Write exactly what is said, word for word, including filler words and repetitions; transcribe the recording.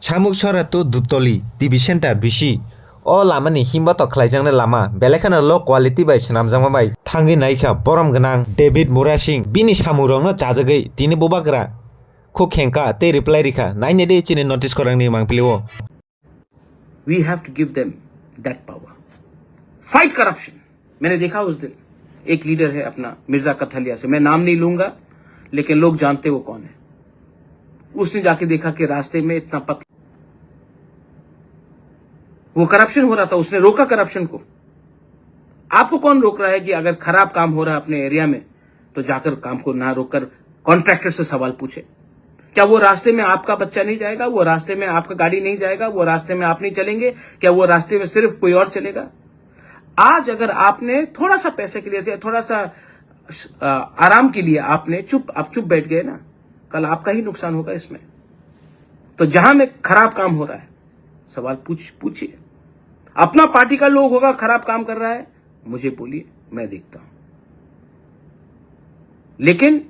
Samuk Sora to Dutoli, T V Center bisi. O lamani himba to khlaijaknai lama, belai kheno low quality bai swnamjakma bai thangwi naikha borom gwnang David Murasing. Bini samurokno chajagwi tini bubagra khuk khengkha tei reply rikha. Nainedi chini notice khorangni mangpili o. We have to give them that power. Fight corruption. मैंने देखा उस दिन एक लीडर है अपना मिर्जा कथलिया से, मैं नाम नहीं लूंगा, लेकिन लोग जानते वो कौन है। उसने जाके देखा कि रास्ते में इतना पतला, वो करप्शन हो रहा था, उसने रोका करप्शन को। आपको कौन रोक रहा है कि अगर खराब काम हो रहा है अपने एरिया में तो जाकर काम को ना रोककर कॉन्ट्रैक्टर से सवाल पूछे? क्या वो रास्ते में आपका बच्चा नहीं जाएगा? वो रास्ते में आपका गाड़ी नहीं जाएगा? वो रास्ते में आप नहीं चलेंगे? क्या वो रास्ते में सिर्फ कोई और चलेगा? आज अगर आपने थोड़ा सा पैसे के लिए, थोड़ा सा, अ, आराम के लिए आपने चुप, आप चुप बैठ गए ना, कल आपका ही नुकसान होगा इसमें। तो जहां में खराब काम हो रहा है, सवाल पूछ पूछिए। अपना पार्टी का लोग होगा, खराब काम कर रहा है, मुझे बोलिए, मैं देखता हूं। लेकिन